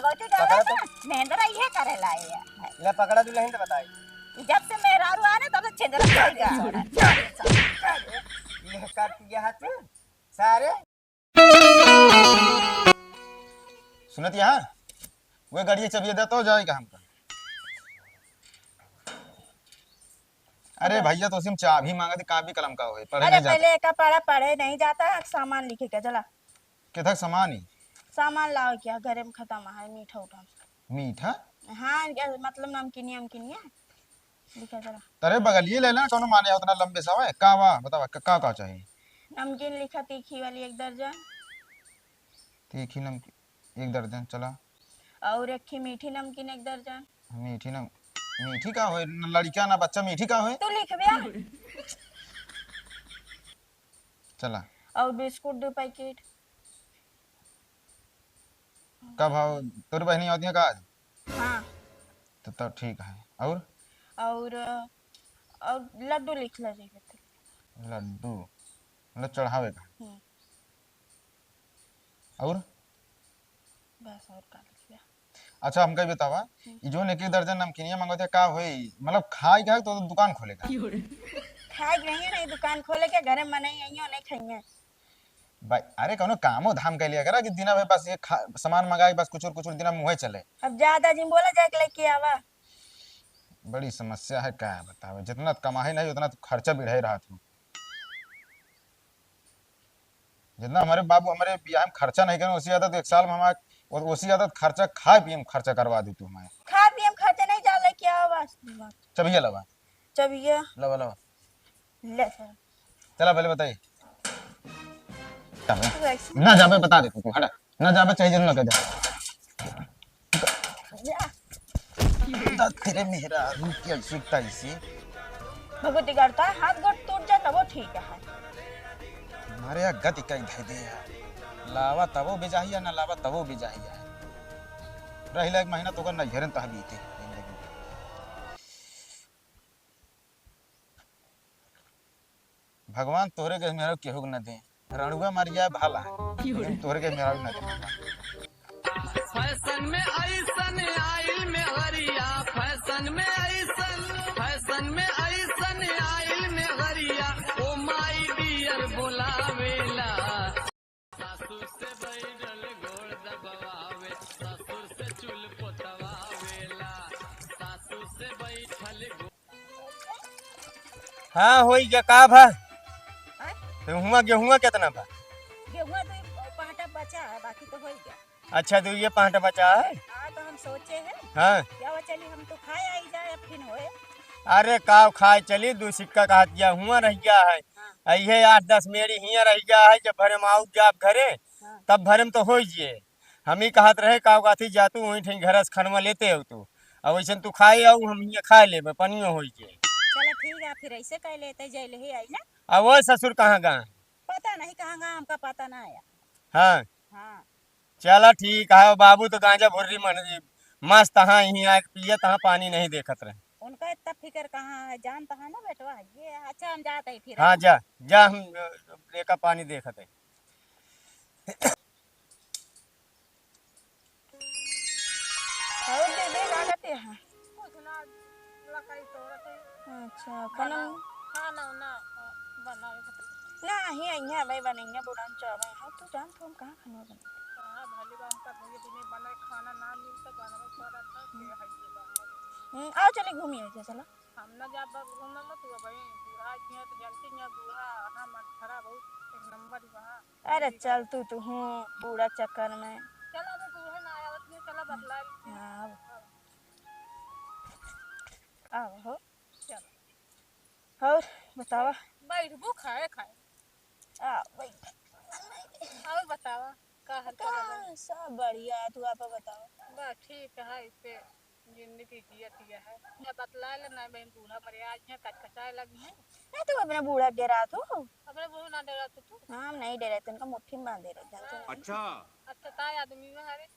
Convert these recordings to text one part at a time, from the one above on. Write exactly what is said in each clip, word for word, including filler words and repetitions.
सोचे जावे पकड़ा तो। ना, मेहंदरा इहे करे ला ये। ले पकड़ा दुल्हन तो बताई। जब से मेहरारू आए ना, तब से छेंदरा चल गया। ये कर दिया है तू, सारे। सुनत यहाँ, वे गाड़ी के चबिया दे तो जाए का हमका। अरे भैया, तो सिम चाबी मांगा थी, कापी कलम का होए, पढ़े अरे नहीं जाते। पहले एका पढ़ा, पढ़े नहीं जाता है, सामान लिखे के चला। केथक सामान ही? सामान लाओ क्या, घरे में खत्म है मीठा उठा। मीठा? हाँ, ये मतलब नमकीनिया, नमकीनिया। लिखा जरा। अरे बगलिए ले लेना, कौनो माने उतना लंबे से आवे। का बा, बतावा, का, का, का चाहिए? नमकीन लिखा तीखी वाली एक दर्जन। तीखी नमकीन एक दर्जन, चला। और एक ही मीठी नमकीन एक दर्जन। मीठी नम-, मीठी का होए? न लड़किया ना बच्चा, मीठी का होए? तू लिख बे। चला। और बिस्कुट दो पैकेट। का भाव तोर बहनी होती है का आज? हाँ। तो, तो ठीक है। और? और, और लड्डू लिख ले जाइए तो। लड्डू, मतलब चढ़ावे का? हम्म। और? बस, और का लिख ले? अच्छा, हमका ई बतावा, हम्म। ई जोन एक एक दर्जन नमकीनिया मंगवत है, का होई? मतलब, खाए के है तो दुकान खोले का? खाए के नहीं है, नहीं दुकान खोले के, घरे में नहीं आइयो, नहीं खाइए। भाई, अरे, कौनो कामो धाम कर लिया करा कि दिना भर बस ये खा-, सामान मंगाई, बस कुचुर कुचुर दिना मुँहे चले। अब ज्यादा जिन बोला जाए के लेके आवा। बड़ी समस्या है, का बतावे, जितना कमाई नहीं, उतना तो खर्चा बढ़ाए रहत हूँ। जितना हमारे बाबू हमारे बियाह में खर्चा नहीं करे, उसी आदत एक साल में हमारे, उ-, उसी आदत खर्चा खाए पिए में खर्चा करवा दी तू हमारे। खाए पिए में खर्चा नहीं जा, लेके आओ बस। चबिया लवा। चबिया। लवा, लवा। ले सर। चला पहले बताइए। जाबे। वैसे। ना जाबे बता दे तू, हटा। ना जाबे चाहे जरूर ना कर दे। जा। दा तेरे मेहरारू की ऐसी तैसी। भगवती करता है, हाथ गोड़ टूट जाए तबो ठीक है। मारे या गति कई धै दे यार। लावा तबो बेजाहिया, ना लावा तबो बेजाहिया। रहिला एक महीना तो कर नैहरन तह बीते जिंदगी। भगवान तोहरे के मेहरारू केहू के न दे। रणुआ मर जाए भाला है। लेकिन तोहरे के मेहरारू न दे भगवान। फैशन में ऐसन आइल मेहरिया, फैशन में ऐसन, फैशन में ऐसन आइल मेहरिया, ओ माय डियर बोलावेला। सासू से बैठल गोड़ दबवावे, ससुर से चूल पोतवावेला। सासू से बैठल गो- हाँ, होई गया, का भा? आय? तो हुआ गेहुआ कितना बा? गेहुआ तो एक पहाटा बचा है, बाकी तो होई गया। अच्छा, तो ये पहाटा बचा है? हाँ, तो हम सोचे हैं, हाँ। क्या वो चली, हम तो खाए आई जाए, अब फिर होए। अरे, काव खाए चली, दो सिक्का का हाथ गया, हुआ रह गया है। हाँ। आ, ये आठ दस मेड़ी हियाँ रह गया है, जब भरे में आउब जाब घरे, हाँ। तब भरे में तो होई जिए। हम ही कहत रहे, काव काथी जा तू, वहीं ठें घर से खनवा लेते हो तू। अब वैसन तू खाए आऊ, हम हियाँ खाए लेबे, पनियो होई जिए। चलो ठीक है, फिर ऐसे कह लेते, जैले ही आई ना। अब वो ससुर कहाँ गए? पता नहीं कहाँ गए, हमका पता ना आया। हाँ। हाँ। चला ठीक है, बाबू तो गांजा भुर्री मन मस्त हाँ, यहीं आके पिए तहाँ पानी नहीं देखत रहे। उनका इतना फिकर कहाँ है, जानता है ना बेटवा, ये अच्छा हम जाते ही फिर। हाँ, जा, जा, हम, अ, एका पानी देखत है। और दीदी, का करते हैं? कुछ ना, लकड़ी तोड़त है। अच्छा, खाना, खाना उना बनावे खातिर। ना, ही अइहे, अबे बनइहे, बुढ़ान चावे। हाँ, तू जान, तू हम कहाँ खाना बना? कहाँ भले बा, हमका भैया दिने बने खाना ना मिलता, बनवे पड़त है, के हइये बा। हम्म, आओ चले घूमी आइए, चला। हम ना जाब घूमे में, तू अबे बूढ़ा किया तो जल्दी ना बूढ़ा, हाँ, मत खराब हो, एक नंबर ही बा। अरे चल तू, तू हूँ बूढ़ा चक्कर में। चल, अबे बूढ़ा ना आवत नहीं, चला बतला ली। हाँ, अब। अब हो। चल। और बतावा। बैठबू खाए खाए। आ, बैठ। और बतावा, का हाल चाल बा? का, सब बढ़िया है, तू आपा बतावा। बस ठीक है, इसे जिंदगी जियत यह है। ना बतलाए ले, ना बहन बूढ़ा मरे, आज यहाँ कचकचाए लगी है। ना तू अपने बूढ़ा के डेरात हो? अपने बूढ़ा ना डेरात हो तू? हाँ, हम नहीं डेराते, उनका मुट्ठी में बांधे रहे, जानते हो? अच्छा। अच्छा, ताई आदमी में हरे।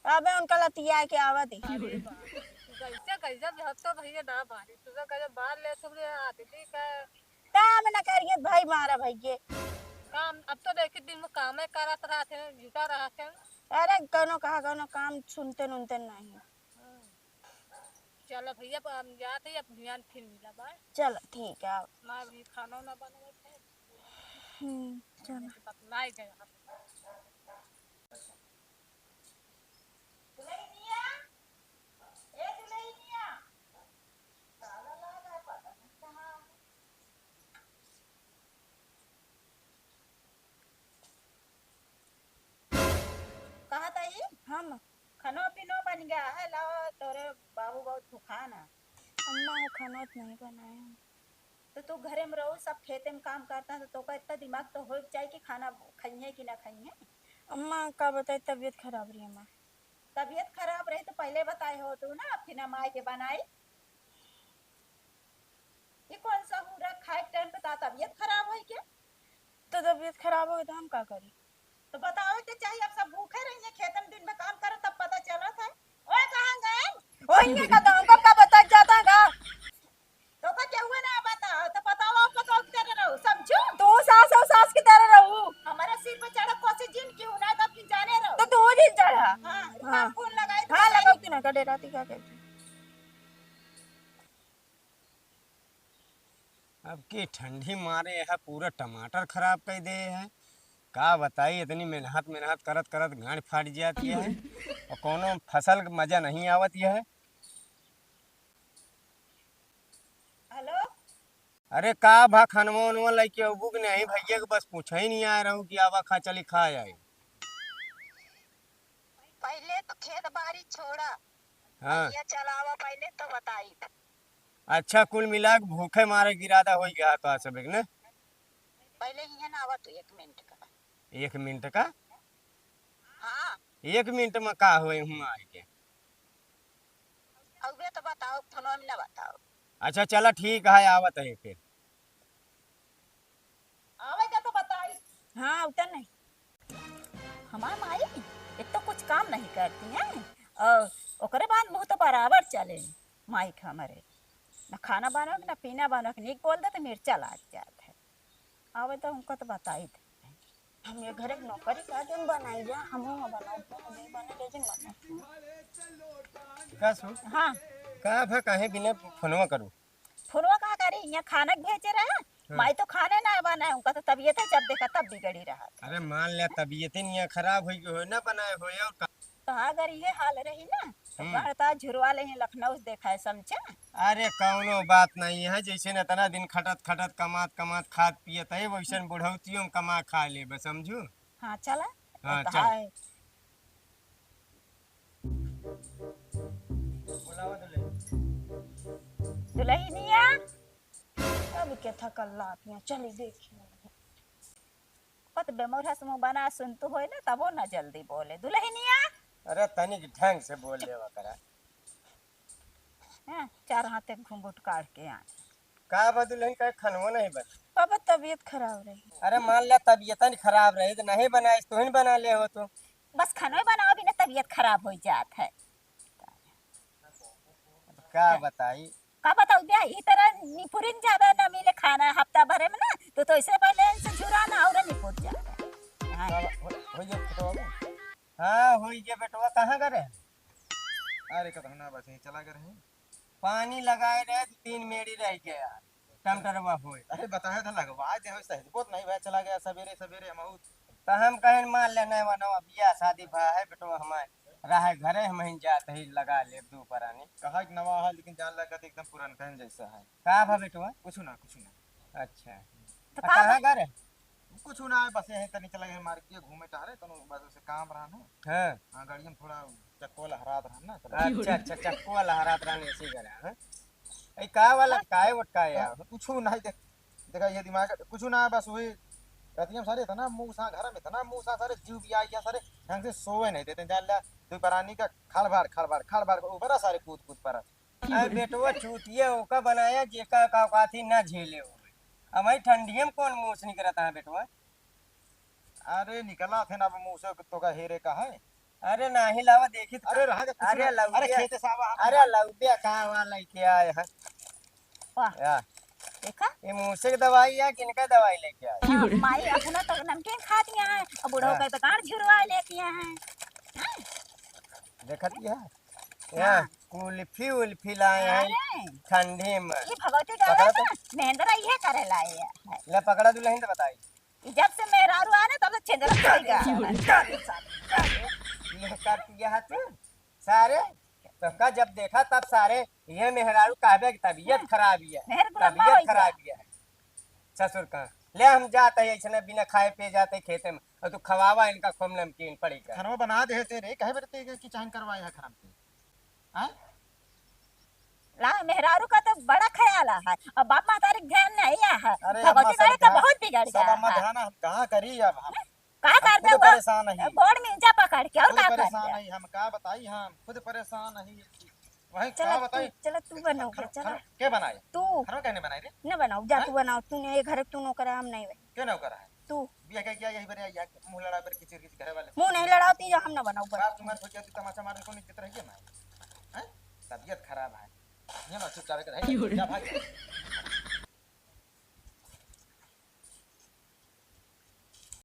अबे उनका लतिया के आवत ही। अरे बाप रे, कैसे, कैसे, हम तो भैया ना बारी, तू तो कैसे बार ले तुमने आदमी का काम न करिए भाई, मारा भैये। काम, अब तो देखी दिन में कामे करत रहत हैं, जुटा रहत हैं। अरे कौनो कहा, कौनो काम सुनते नुनते नहीं। चल भैया, अब हम जात है, अब बिहान फिर मिला बा। चल ठीक है, आओ। ना अभी खाना ना बनावे थे। हम्म, चल। बतलाई गए हम। दुल्हनिया, ए दुल्हनिया, ताला लगा, पता नहीं कहाँ है। कहा ताई? हम? खानो पीनो बन गया है, लाओ, तोरे बाबू बहुत भूखा ना। अम्मा, वो खाना तो नहीं बनाया। तो तू घरे में रहो, सब खेते में काम करता है, तो तोका इतना दिमाग तो हो चाहिए कि खाना खाइए कि ना खाइए। अम्मा, का बताई, तबीयत खराब रही अम्मा। तबीयत खराब रही तो पहले बताए हो तू ना, फिर हम आए के बनाई। ये कौन सा हो रहा, खाए के टाइम पे ता तबीयत खराब होई क्या? तो तबीयत खराब होई तो हम का करी? तो बतावे के चाहिए, अब सब भूखे रही है, खेतन दिन में काम करे तब पता चलत है। ओए, कहाँ गए? ओए, इनके का गाँव का, का बता जाता है का? तो का क्या हुआ ना बताओ, तो बताओ आप बताओ के तेरे रहो, समझो? तू सास हो, सास के तेरे रहो। हमारे सिर पे चढ़ा कोसे जिन की हूँ ना, तो फिर जाने रहो। तो तू जिन चढ़ा। हाँ, हाँ। फोन लगाई तो हाँ, बताई। लगाओ कि ना, का डेराती का कहती? अब की ठंडी मारे है, पूरा टमाटर खराब कर दे है। का बताई, इतनी मेहनत, मेहनत करत, करत गांड फाट जाती है और कोनो फसल के मजा नहीं आवत है। हेलो। अरे का भा, खनवा उनवा लइके अबू कि नहीं भैया के, बस पूछे ही नहीं आए रहू कि आवा खा चली खा आए। पहले तो खेत बाड़ी छोड़ा, हाँ। भैया चलावा पहले तो बताई। अच्छा, कुल मिला के भूखे मारे के इरादा हो गया तो आज सबके ने? पहले ही है ना, आवा तू एक मिनट का। एक मिनट का? हाँ। एक मिनट में का होए हुआ आए के? अबे तो बताओ, फोन में ना बताओ। अच्छा, चला ठीक है, आवत है फिर। आवे का तो बताई। हाँ, उतर नहीं। हमार माई एक तो कुछ काम नहीं करती हैं और ओकरे बाद मुँह तो बराबर चले माई के हमरे। ना खाना बनावे, ना पीना बनावे, निक बोल दे तो मिर्चा लाग जात है। आवे तो उनको तो बताई दे। हम ये घरे के नौकरी का दिन बनाई जा, हम हुआ बनाओ, तो हम नहीं बने, लेकिन मना। का सु? हाँ। का भा काहे बिना फोनवा करू? फोनवा का करी? यहाँ खाना के भेजे रहे। हाँ। माई तो खाने ना बनाए, उनका तो तबीयत है, जब देखा तब बिगड़ी रहा। अरे मान लिया तबीयत ही नहीं खराब हुई हो ना बनाए हो और का? तो हाँ, अगर ये हाल रही ना, तो हम्म। कहता झुरवा ले हैं लखनऊ से देखा है, समझे? अरे कौनो बात नहीं है, जैसे न इतना दिन खटत खटत कमात कमात खात पियत है, वैसे बुढ़ौतियों में कमा खा ले बस, समझू? हाँ, चला। हाँ, तो चल। हाय। बोलावा दुल्हन। दुल्हनिया, अब के थकल लातिया, चली देखी। पत बेमौर हस मुँह बना सुन तू होए ना, तबो ना जल्दी बोले। दुल्हनिया। अरे तनिक ढंग से बोल लेवा करा। हाँ, चार हाथे घुंघुट काढ़ के आए। का बा दुल्हन, का खनवा नहीं बा? बाबा तबीयत खराब रही। अरे मान लिया तबीयत नहीं खराब रही तो नहीं बनाए, तू ही बना ले हो तो। बस खाना बनाओ बिना तबीयत खराब हो जात है। अब का बताई? का बताऊ बे, ई तरह निपुरिन ज्यादा ना मिले खाना हफ्ता भरे में ना, तो, तो ऐसे पहले इनसे जुड़ा ना और निपुर जाता। हाँ। का हो, हो ये बेटवा? हाँ, हो ये बेटवा, कहाँ गए रहे? अरे कतहु ना, बस यहीं चला गए रहे। पानी लगाए रहे, दो तीन मेड़ी रह गया, टमटरवा होए। अरे बताया था लगवा दे, हो सही बोत नहीं भाई, चला गया सवेरे सवेरे हम आउत। तो हम कहें मान ले नहीं बनवा, बियाह शादी भा है बेटवा हमारे। रहे घरे, हम ही जात ही लगा लेब दू परानी। कहा कि नवा है, लेकिन जान लगा तो एकदम पुरनकन जैसा है। का भा बेटवा? कुछ ना, कुछ ना। अच्छा। तो तो का कहाँ बा? घर है? कुछ ना है, बस यही तनी चला गए मार्केट घूमे टहरे, तनो बस उसे काम रहा ना। हाँ। हाँ, गाड़िया में थोड़ा चक्को लहरात रहा ना, चला। अच्छा, अच्छा, चक्को लहरात रहा ना, इसी घर है, हाँ? ए, का वाला, हाँ। काहे वटकाए यार? कुछ ना है, देख, देखा ये दिमाग, कुछ ना है, बस वही रतिया में सारे इतना मूसा, घर में इतना मूसा, सारे जीव भी आ गया, सारे ढंग से सोवे नहीं देते, जान ला, दू परानी का खड़बड़, खड़बड़, खड़बड़, ऊपर सारे कूद, कूद पर। अरे बेटवा चूतिया ओका बनाया जेका का औकात ही ना झेले हो। अब भाई ठंडिया में कौन मूस निकलता है बेटवा? अरे निकला थे ना अब मूस तो का हेरे का है। अरे नाही लावा देखी तो अरे रहा जा, कुछ अरे ना। लौबिया, अरे खेते से आवा, अरे लौबिया का वाला लेके आए हैं। वाह। या। देखा? ये मूसे की दवाई है, किनका दवाई लेके आए? हाँ, माई अपना तो नमकीन खाती हैं, अब बूढ़ो हाँ। का तो गांड झुरवा लेती हैं। देखत ही है। यहाँ हाँ। कुल्फी उल्फी लाए हैं अरे। ठंडी में। ये भगवती पकड़ा गौरा तो। ना, महेंद्र इहे करे लाए है। ले पकड़ा दुल्हन तो बताई। ये जब से मेहरारू आए ना, तब से छेंदरा पड़ गया। ये सब, ये सब किया है तू? सारे, तो का जब देखा तब सारे, ये मेहरारू कहबे कि तबीयत खराब ही है, मेहर गुरम्मा तबीयत हो गया। खराब ही है। ससुर का, ले हम जाते हैं, ऐसे बिना खाए पिए जाते हैं खेते में, और तू खवावा इनका खूब नमकीन पड़ी का। खाना बना दे से रे, कहे बरते के किचान करवाए है खराब के। हाँ? ला, मेहरारू का तो बड़ा ख्याल है, और बाप महतारी के ध्यान नहीं है। अरे, भगवती अम्मा, सब बड़े का ध्यान, बहुत बिगड़ सब गया अम्मा है। ध्यान हम कहाँ करी अब हम? का हम कर खुद दे वो? परेशान नहीं। गोड़ में इंजा पकड़ के, और खुद का कर परेशान दे? नहीं, हम का बताई, हम खुद परेशान नहीं। वही चला का तू, बताई? चला तू बनाओ, खाना, चला। खाना के बनाए? तू। खाना कहने बनाए रे? न बनाओ, जा हैं? तू बनाओ, तूने ये घर तू नौकर है, हम नहीं बने। क्यों नौकर है? तू। बिया के क्या यही बरे या मुंह लड़ा बर किचिर किचिर घर वाले? मुंह नहीं लड़ाती, जा हम न बनाओ, बस। बाप तुम्हारे सोचा तू तमाचा मारने को नहीं देता रहिए मैं। हैं? तबीयत खराब है। ये ना चुपचाप एक रह जा, भाग।